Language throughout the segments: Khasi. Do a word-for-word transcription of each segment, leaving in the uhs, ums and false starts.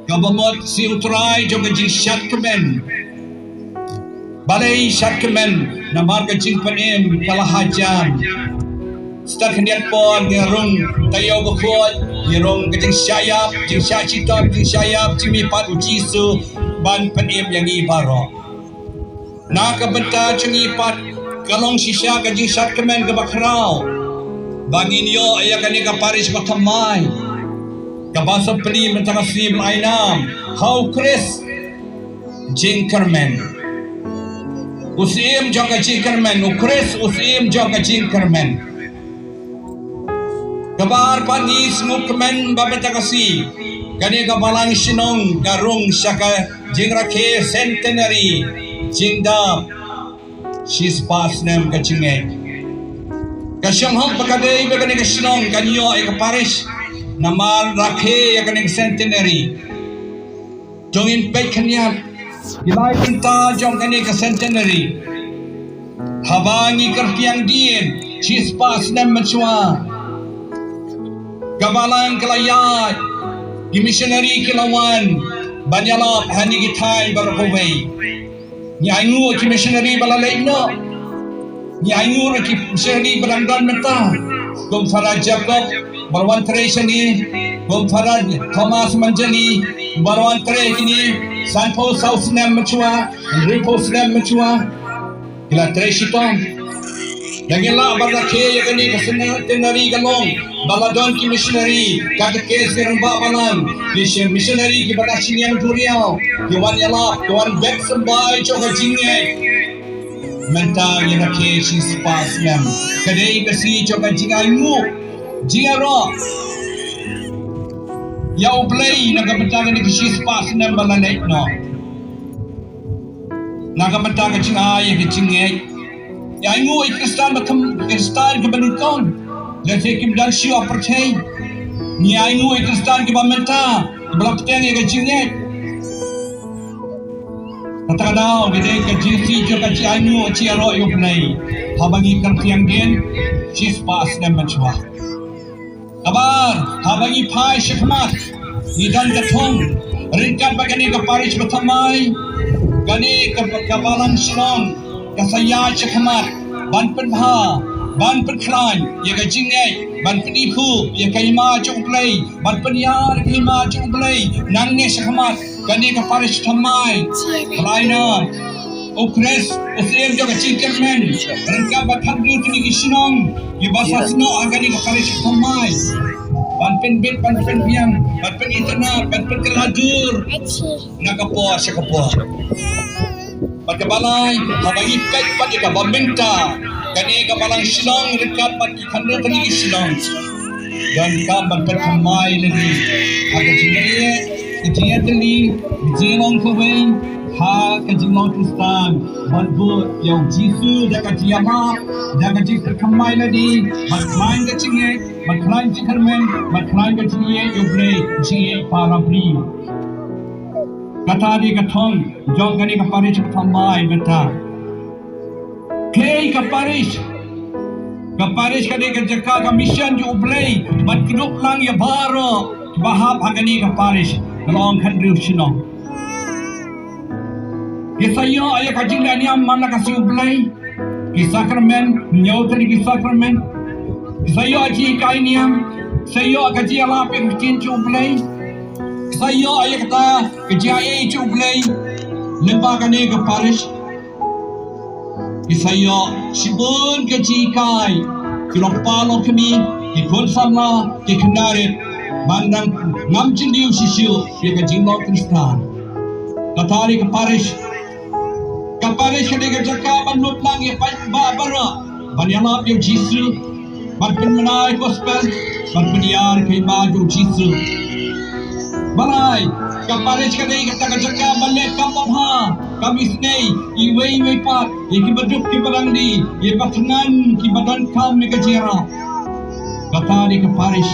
Kaba mut shi u trai jong ka jingshad kmen. Balei shad kmen? Namar ka jingpynim ka la hajan. Stad khyndiat por ngi rung taïew bakhuid, ngi rung ka jingshah ïap, jingshah shitom, jingshah ïap jingmihpat u Jisu ban pynim ïa ngi baroh. Na ka bynta jong ngi pat ka long shisha ka jingshad kmen kaba khraw ba ngin ïoh ïa kane ka parish bathymmai kaba sa plie mynta ka sngi ba la ai nam ha U Khrist jingkyrmen. U Syiem jong ka jingkyrmen, U Khrist U Syiem jong ka jingkyrmen. Kaba ar pat ngi sngewkmen ba mynta ka sngi kane ka balang shnong ka rung sha ka jingrakhe centenary jingdap shispah snem ka jingngeit. Ka shong hok ba ka dei ba kane ka shnong kan ïoh ïa ka parish namar rakhe ïa kane ka centenary. To ngin peit khyndiat ki lai bynta jong kane ka centenary. Haba ngi kyrpang dien shispah snem mynshuwa, ka balang ka la ïaid, ki missionary ki la wan ban ïalap ha kine ki thaiñ baroh kawei. Ngi ainguh ki missionary ba la leit noh. Ngi ainguh ki missionary ba dang don mynta, kum Father Jacob ba la wan trei shane, kum Father Thomas Manjani ba la wan trei kine sanphew saw snem mynshuwa, hynriewphew snem mynshuwa. Ki la trei shitom. Da ngi lah ban rakhe ïa kane ka centenary ka long ba la don ki missionary, katekist, ki rangbah balang, ki missionary kiba na shiliang duriaw, ki wan ïalap, ki wan beh symbai jong ka jingngeit. Mynta ngi rakhe shispah snem. Ka dei ka sngi jong ka jingainguh, jingïaroh ïa U Blei na ka bynta kane ka shispah snem ba la leit noh. Na ka bynta ka jingai ïa ka jingngeit. Ngi ainguh ïa ki Khristan ba kham, Khristan kiba nyngkong. Lehse kim don shuh ha pyrthei. Ngi ainguh ïa ki Khristan kiba mynta kiba la bteng ïa ka jingngeit. Kata ka daw ka dei ka jingsih jong ka jingainguh, jingïaroh ïa U Blei. Haba ngi kyrpang dien shispah snem mynshuwa. Kaba ar, haba ngi phai shakhmat, ngi don ka thong ryngkat bad kane ka parish bathymmai. Kane ka, ka balang shnong ka sa ïaid shakhmat ban pynbha, ban pynkhlaiñ ïa ka jingngeit, ban pynïaphuh ïa ka hima jong U Blei, ban pynïar ïa ka hima jong U Blei nangne shakhmat. Kane ka parish thymmai, Raina, U Khrist U Syiem jong ka jingkyrmen, ryngkat bad khatduh tylli ki shnong kiba sa snoh ha kane ka parish thymmai, ban pynbit, ban pynbiang, ban pynitynnad, ban pynkylla dur na ka por sha ka por. Bad kaba lai, haba ngi peit pat ïa kaba mynta, kane ka balang shnong ryngkat bad ki khyndai tylli ki shnong, donkam ban pynthymmai lade ha ka jingïaleh, ka jingïatylli, ka jinglong kawei ha ka jinglong Khristan, ban bud ïa U Jisu da ka jingïalap, da ka jingpynthymmai lade, ban khlaiñ ka jingngeit, ban khlaiñ jingkyrmen, ban khlaiñ ka jingïeit ïa U Blei, jingïeit para briew. Kata dei ka thong jong kane ka parish ka thymmai mynta. Kaei ka parish? Ka parish ka dei ka jaka, ka mission jong U Blei ban kdup lang ïa baroh kiba hap ha kane ka parish. Ka long khathynriew shnong. Ki sa ïoh ïa ka jingleh niam man la ka sngi U Blei. Ki sakramen, hynñiew tylli ki sakramen. Ki sa ïoh jinghikai niam, ki sa ïoh ka jingïalap ïa ka ktien jong U Blei. Ki sa ïoh ïa kata ka jingaiei jong U Blei lyngba kane ka parish. Ki sa ïoh shibun ka jinghikai, ki longpa longkmie, ki khun samla, ki khynnah rit, ban dang ngam jylliew shisha ïa ka jinglong Khristan. Kata dei ka parish. Ka parish ka dei ka jaka ban lut lang ïa paidbah baroh ban ïalap ïa U Jisu, ban pynbna ïa ka gospel, ban pynïar ïa ka hima jong U Jisu. Balei? Ka parish ka dei kata ka jaka ban leh kam babha, kam isynei, iwei iwei pat, ïa kiba duk kiba rangli, ïa kiba thngan kiba donkam ïa ka jingïarap. Kata dei ka parish.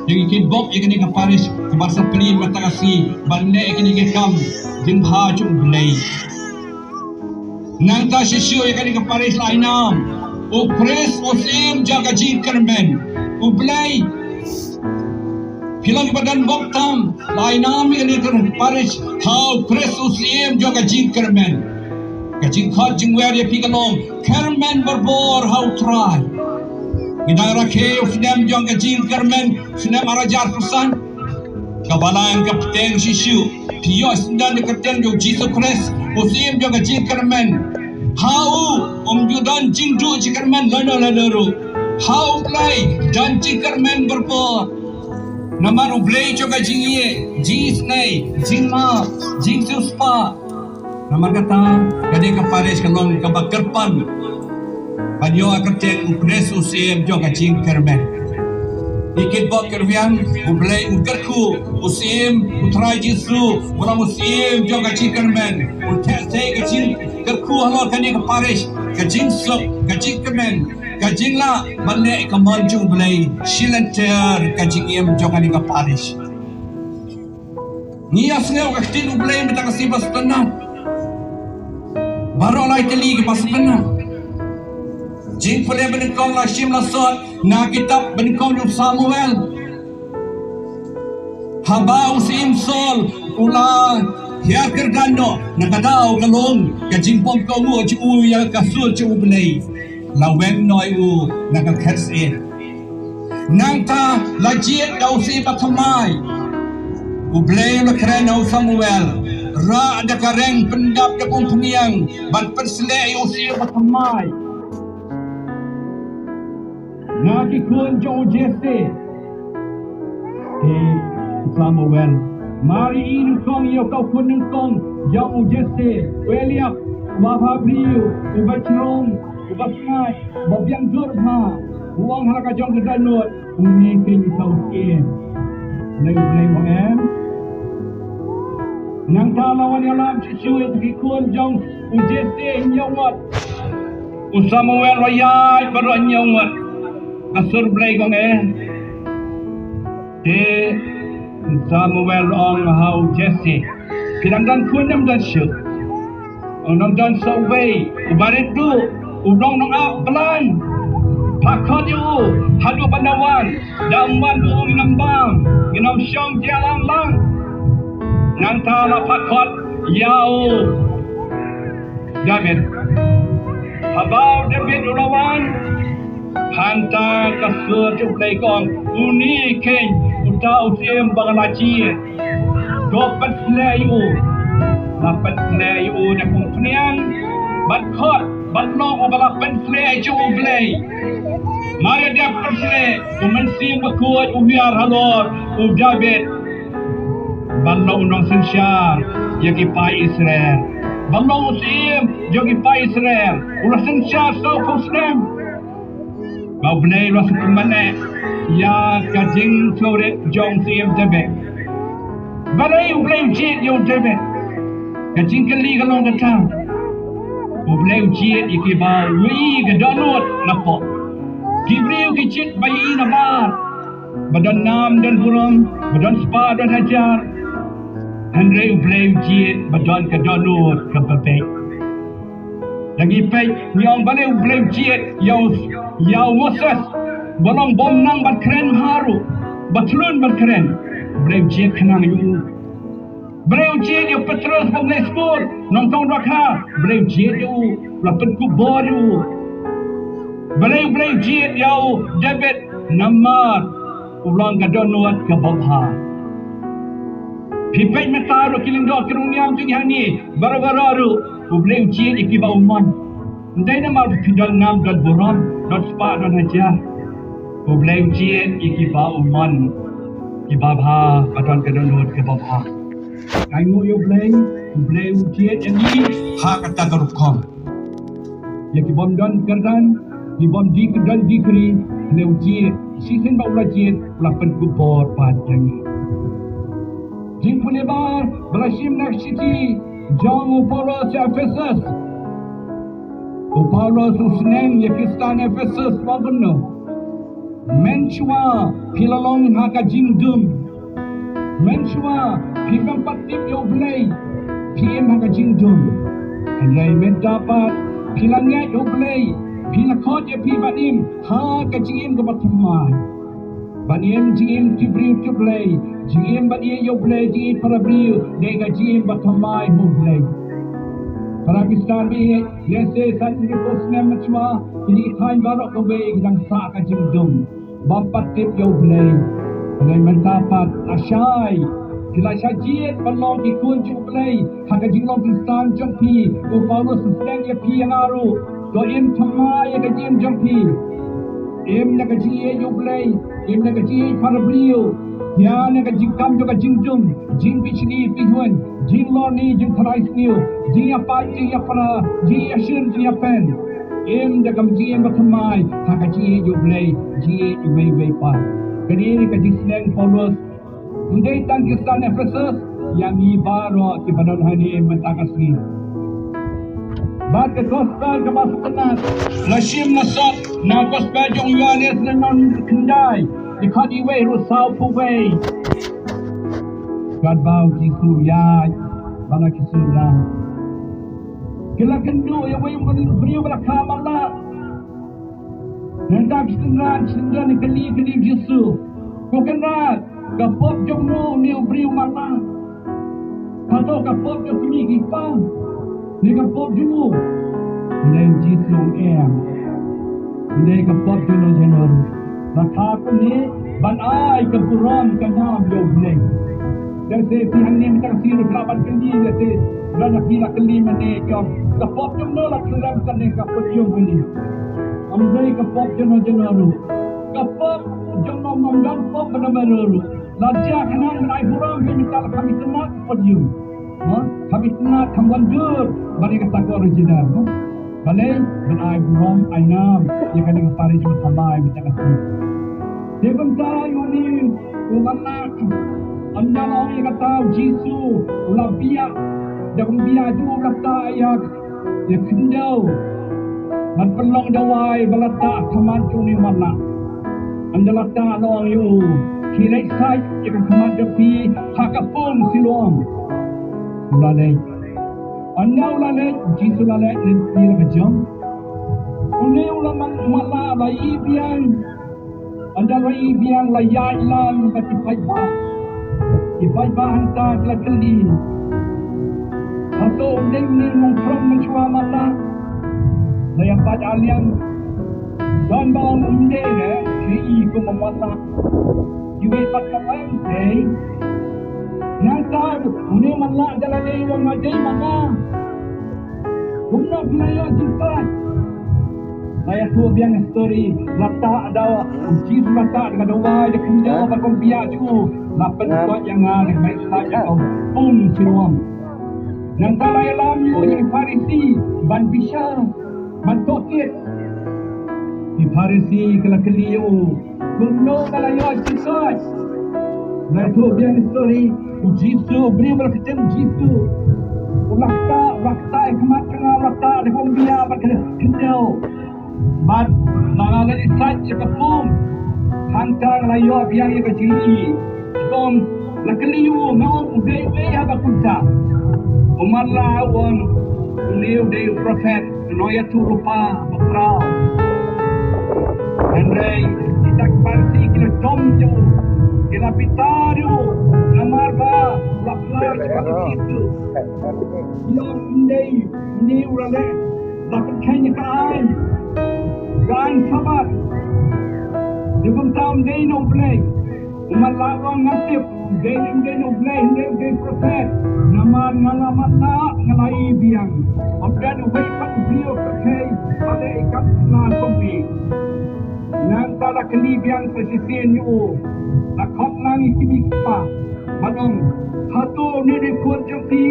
Te ngi kynbok ïa kane ka parish kaba sa plie mynta ka sngi ban leh ïa kine ki kam jingbha jong U Blei. Nangta shisha ïa kane ka parish la ai nam U Khrist U Syiem jong ka jingkyrmen. U Blei Phi long kiba don bok tam, la ai nam ïa kane ka parish ha u Khrist u Syiem jong ka jingkyrmen. Ka jingkhot jingwer ïa phi ka long, kyrmen barabor ha u Trai. Ngi dang rakhe u snem jong ka jingkyrmen, snem ar hajar khatsan. Ka balang ka bteng shisha, phi ïoh sdang da ka kyrteng jong u Jisu Khrist, u Syiem jong ka jingkyrmen. Ha u, ym ju don jingduh jingkyrmen lano lano ruh. Ha u Blei, don jingkyrmen barabor. Namar u Blei jong ka jingïeit, jingisynei, jingmap, jingsiewspah. Namar kata, ka dei ka parish ka long kaba kyrpang ban ïoh ka kyrteng u Khrist u Syiem jong ka jingkyrmen. Ïa ki bok ki rwiang, u Blei u kyrkhu, u Syiem, u Trai Jisu, u long u Syiem jong ka jingkyrmen. U theh sei ka jingkyrkhu halor kane ka parish, ka jingsuk, ka jingkmen, ka jinglah ban leh ka mon jong u Blei, shi lynter ka jingim jong kane ka parish. Ngi ïa sngew ka ktien u Blei mynta ka sngi ba sngewtynnat. Baroh lai tylli ki ba sngewtynnat. Jingpule banyngkong la shim la sot na kitab banyngkong u Samuel. Haba u Syiem Saul u la hiar kyrdan noh na ka daw ka long ka jingbym kohnguh jong u ïa ka sur jong u Blei. La weng noh ïa u na ka khet syiem. Nangta la jied da u syiem bathymmai. U Blei u la kren ha u Samuel, rah da ka reng pyndap da ka umphniang ban pynsleh ïa u syiem bathymmai na ki khun jong u Jesse. Te u Samuel, mar ïa i nyngkong ïa uta u khun nyngkong jong u Jesse, u Eliab, uba bhabriew, uba jrong, uba sngaid, uba biang dur bha. U ong ha la ka jong ka dohnud, une keiñ uta u syiem. Lei u Blei u ong em? Nangta la wan ïalam shisha ïa ki khun jong u Jesse hynñiew ngut. U Samuel u la ïaid baroh hynñiew ngut. Ka sur Blei ka ong em? Te u Samuel u ong ha u Jesse, phi dang don khun ne ym don shuh? U ong ym don shuh wei, uba rit duh, u dang nongap blan. Pha khot ïa u haduh ba un wan. Da um wan, u ong ngin ym bam, ngin ym shong jingïalang lang. Nangta la pha khot ïa u David. Haba u David u la wan, hangta ka sur jong u Blei ka ong, une keiñ uta u syiem ba nga la jied. To pynsleh ïa u. La pynsleh ïa u da ka umphniang, bad khot ban long uba la pynsleh jong u Blei. Mar ïa dep pynsleh, u Mynsiem Bakhuid u hiar halor u David ban long u nongsynshar ïa ki paid Israel, ban long u syiem jong ki paid Israel. U la synshar sawphew snem. Ba u Blei u la sngewkmen eh ïa ka jingsngewrit jong u Syiem David. Balei u Blei u jied ïa u David? Ka jingkylli ka long kata. U Blei u jied ïa kiba u ïohi ka dohnud na pop. Ki briew ki jied ba ïohi na bar, ba don nam don burom, ba don spah don hajar. Hynrei u Blei u jied ba don ka dohnud kaba beit. Da ngi peit, ngi ong balei u Blei u jied ïa u, ïa u Moses, ba long bym nang ban kren ha ruh, ba thlun ban kren. U Blei u jied khnang ïa u. Balei u jied ïa u Petros ba u leit skul, nongtong dohkha, u Blei u jied ïa u, la pynkup bor ïa u. Balei u Blei u jied ïa u David, namar u long ka dohnud kaba bha. Phi peit mynta ruh ki lyngdoh ki rung niam jong ngi hangne, baroh baroh ruh, u Blei u jied ïa kiba u mon. Ym dei namar phi don nam don burom, don spah don hajar. U Blei u jied ïa kiba u mon, kiba bha, ba don ka dohnud kaba bha. Ai nguh ïa u Blei, u Blei u jied ïa ngi ha kata ka rukom. Ïa ki bym don kyrdan, ki bym dih kyrdan dih kri, u Blei u jied, shisien ba u la jied, u la pynkup bor pat ïa ngi. Jingpule bar ba la shim na ka shithi jong u Paulus ïa Ephesus. U Paulus u sneng ïa ki Khristan Ephesus ba kumno. Mynshuwa phi la long ha ka jingdum. Mynshuwa phi bym pat tip ïa u Blei, phi im ha ka jingdum. Hynrei mynta pat phi la ngeit ïa u Blei, phi la khot ïa phi ban im ha ka jingim kaba thymmai. Ban im jingim ki briew ki Blei, jingim ban ïeit ïa u Blei, jingim para briew, dei ka jingim ba thymmai ha u Blei. Para Khristan ba ïeit, lehse san hynriew snem mynshwa, kine ki thaiñ baroh kawei ki dang sah ka jingdum bym pat tip ïa u Blei. Hynrei mynta pat lashai ki la shah jied ban long ki khun jong u Blei. Ha ka jinglong Khristan jong phi, u Paulus u sdang ïa phi ïa nga ruh, to im thymmai ïa ka jingim jong phi. Im na ka jingïeit ïa u Blei, im na ka jingïeit para briew. Ïa na ka jingkam jong ka jingdum, jingpyni pyni, jinglorni, jingtharai sniew, jingïapait jingïapra, jingïashim jingïapen. Im da ka jingim ba thymmai ha ka jingïeit ïa u Blei, jingïeit iwei iwei pat. Kane ka jingsneng Paulus, ym dei tang ki Khristan Ephesus, ïa ngi baroh kiba don hangne mynta ka sngi. Bad ka gospel kaba sngewtynnat la shim la sot na gospel jong u Ïoannis lynnong khyndai, dkhot iwei ruh saw phew wei. Katba u Jisu u ïaid bad ki synran, ki la kynduh ïa uwei u briew ba la kha matlah. Nangta ki synran, ki synran ki kylli, kylli u Jisu, ko Kynrad, ka pop jong no une u briew matlah? Hato ka pop jong ki kmie ki kpa, ne ka pop jong u? Hynrei u Jisu u ong, em, hynrei ka pop jong no jong no ruh. La kha kumne ban ai ka burom ka nam ïa u Blei. Lehse phi hangne mynta ka sngi ruh phi lah ban kylli, lehse don na phi la kylli mynne, ki ong, ka pop jong no la khyllem kane ka podium kane? Ym dei ka pop jong no jong no ruh. Ka pop jong no, ym don pop ba don marwei ruh. La jia khnang ban ai burom, hynrei mynta la kham itynnad ka podium. Ha? Kham itynnad, kham wandur ban ïa kata ka original, ha? Balei? Ban ai burom, ai nam ïa kane ka parish ba thymmai mynta ka sngi. Te kumta ïa une u matlah, ynda la ong ïa kata u Jisu u la biah, da ka kum biah jong u u la tah ïa, ïa ka khyndew. Bad pynlong da wai ba la tah ha khmat jong une u matlah. Ynda la tah la ong ïa u, khie leit sait ïa ka khmat jong phi ha ka pung Siloam. U la leit. Ynda u la leit, u Jisu u la leit lynti la ka jong. Une u la man, u matlah u la ïohi biang. Ynda u la ïohi biang, u la ïaid lang bad ki paidbah. Ki paidbah hangta ki la kylli, hato u dei une u nongpynlong mynshuwa matlah? La ïa peit aliang, don ba ong um dei re, ki i kum u matlah. Kiwei pat ki ong dei. Nangta une u matlah da lade u ong, nga dei matlah. Kumno phi la ïoh jingkoit? La ïathuh biang story, la tah da, u Jisu la tah da ka dawai da ka khyndew bad ka kum biah jong u, la pynkoit ïa nga da ka beit sait ïa ka pung Siloam. Nangta la ïalam ïa u ïa ki Pharisi ban bishar, ban tohkit. Ki Pharisi ki la kylli ïa u, kumno nga la ïoh jingkoit? La ïathuh biang story, u Jisu, u briew ba la kyrteng u Jisu, u la ktah, u la ktah ïa ka khmat jong nga, u la tah da ka kum biah bad ka khyndew. Bad la nga la leit sait ïa ka pung, hangta nga la ïoh biang ïa ka jingïohi. Kum la kylli u, nga ong u dei uei ha ba kumta? U matlah u ong, une u dei u prophet, u nongïathuh lypa bakhraw. Hynrei kita ki Pharisi ki la dom ïa u, ki la bitar ïa u, namar ba u la phla ïa ka Jisu. Ki ong, ym dei, une u la leh, la pynkheiñ ïa ka aiñ, ka aiñ Sabbath. Te kumta um dei na u Blei. U matlah u ong, nga tip, u dei, um dei na u Blei, hynrei u dei prophet. Namar nga la matlah, nga la ïohi biang. Ym don uwei pat u briew u pyrthei ba leh ïa ka kum kane. Nangta la kylli biang sa shisien ïa u, la khot lang ïa ki kmie ki kpa, bad ong, hato une u dei u khun jong phi?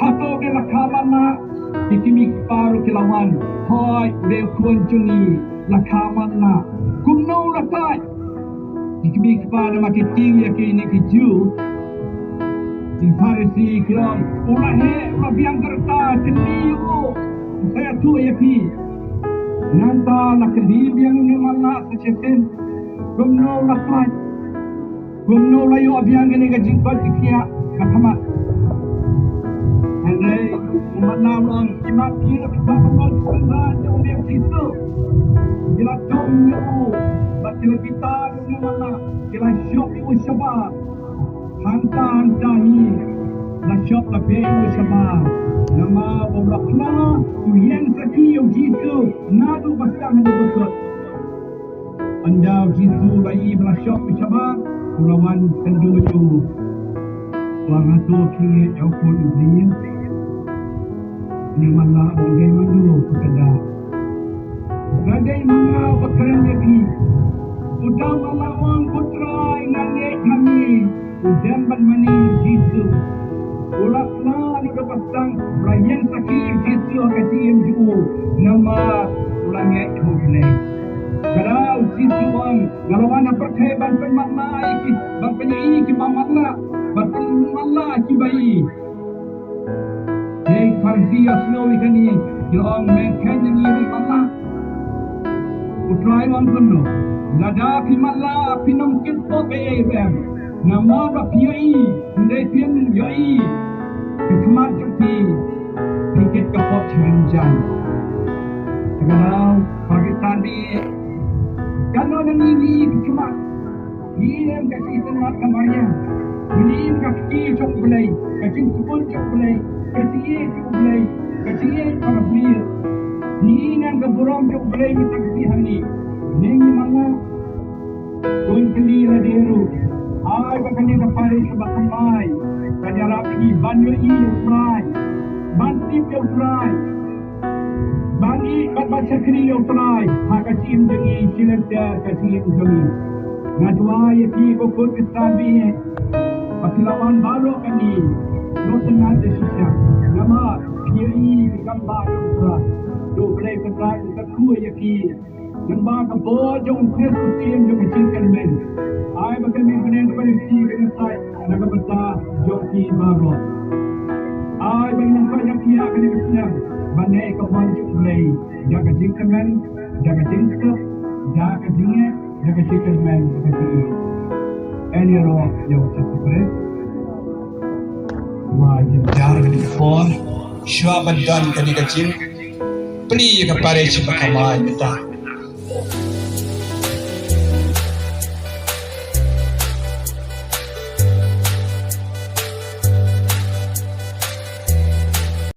Hato u dei u la kha matlah? Ki kmie ki kpa ruh ki la wan, hooid, u dei u khun jong ngi, la kha matlah. Kumno u la koit? Ki kmie ki kpa namar ki tieng ïa kine ki Jiw, ki Pharisi, ki ong, u la heh, u la biang ka rta, kylli ïa u, u sa ïathuh ïa phi. Nangta la kylli biang une u matlah sa shisien, kumno u la koit? Kumno u la ïoh biang kane ka jingkoit jingkhiah ka khmat? Hynrei u matlah u ong, imat ki ruh kiba pynlong ki synran jong une u Jisu, ki la dom ïa u bad Ki la bitar ïa u nongmalla, ki la shop ïa u shabar. Hangta hangta hi la shop la beh ïa u shabar. Namar ba u la kla u ïeng sakhi ïa u Jisu naduh ba sdang haduh ba kut. Ynda u Jisu u la ïohi ba la shop ïa u shabar, u la wan kynduh ïa u. Ba hato phi ngeit ïa u Khun u Blei? U nongmalla u ong, dei mano ko Kynrad. Nga dei ma nga uba kren ïa phi. Uta u malla u ong, ko Trai, nga ngeit ha me. U dem bad mane ïa u Jisu. U la kla naduh ba sdang, u la ïeng sakhi ïa u Jisu ha ka jingim jong u. Namar u la ngeit ha U Blei. Ka daw u Jisu u ong, nga la wan ha pyrthei ban pynmatlah ïa ki, ban pynïohi ïa ki bymmatlah, ban pynmatlah ïa ki baïeit. Hei Pharisi ïohsngew ïa kane, ki la ong, me kheiñ ïa ngi ruh matlah. U Trai u ong kumno? Lada phi matlah phin ym kit pop ei ei ruh em. Namar ba phi ïohi, hynrei phim ïohi. Ka khmat jong phi, phi kit ka pop syriem jan. Ka daw, Pakistan bi, katno na ngi ngi ïohi ka khmat. Ngi im ka jingïaseng mat ka mariang. Ngi im ka kti jong U Blei, ka jingsbun jong U Blei, ka jingïeit jong U Blei, ka jingïeit para briew. Ngi im ka burom jong U Blei mynta ka sngi hangne. Ne ngi mano? Ko kylli lade ruh. Ai ba kane ka parish kaba thymmai kan ïarap ïa ngi ban ïohi ïa U Trai, ban tip ïa U Trai. Ban ïeit bad ban shakri ïa U Trai ha ka jingim jong ngi, shilynter ka jingim jong ngi. Nga duwai ïa phi ko khun Khristan baieit, ba phi lah wan baroh kane, ym tyngan da shisha. Namar phi ïohi phi kam bha ïa U Trai. To U Blei Kynrad un kyrkhu ïa phi. Lyngba ka bor jong U Khrist u Syiem jong ka jingkyrmen. Ai ba ka mih bneng ka Pharisi kan ïasaid na ka bynta jong phi baroh. Ai ba ngi nang koit ïa phi ha kane ka snem ban leh ka mon jong U Blei da ka jingkmen, da ka jingskhem, da ka jingngeit, da ka jingkyrmen, da ka jingïeit. Yn ïaroh ïa U Jisu Khrist. Wa ïa jar kane ka por shuwa ban don kane ka jingplie ïa ka parish ba ka mai mynta.